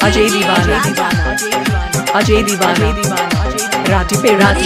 अजय दीवाना, अजय दीवाना, राती पे रात।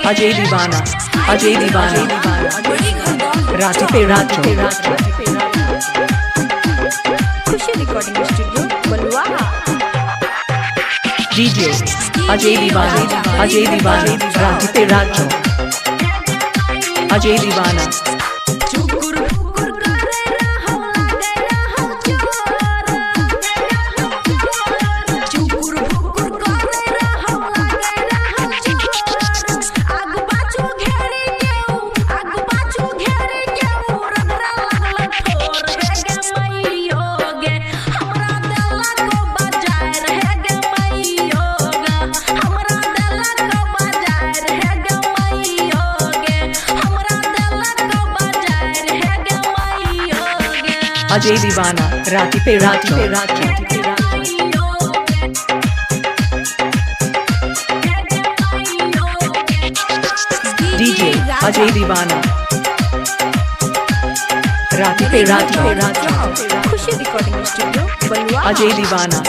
अजय दीवाना, अजय दीवाना, रात पे रात। Khushi recording studio Baluaha. DJ Ajay Deewana, Ajay दीवाना, रात पे रात। अजय दीवाना। अजय दीवाना, राती पे रात। डीजे अजय दीवाना, राती पे रात। खुशी रिकॉर्डिंग स्टूडियो बलुआहा। अजय दीवाना।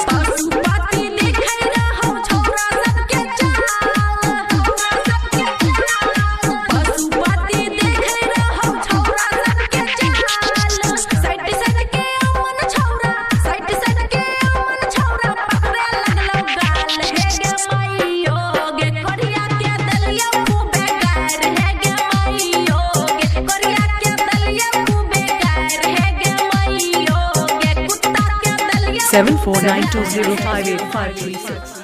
7492058536.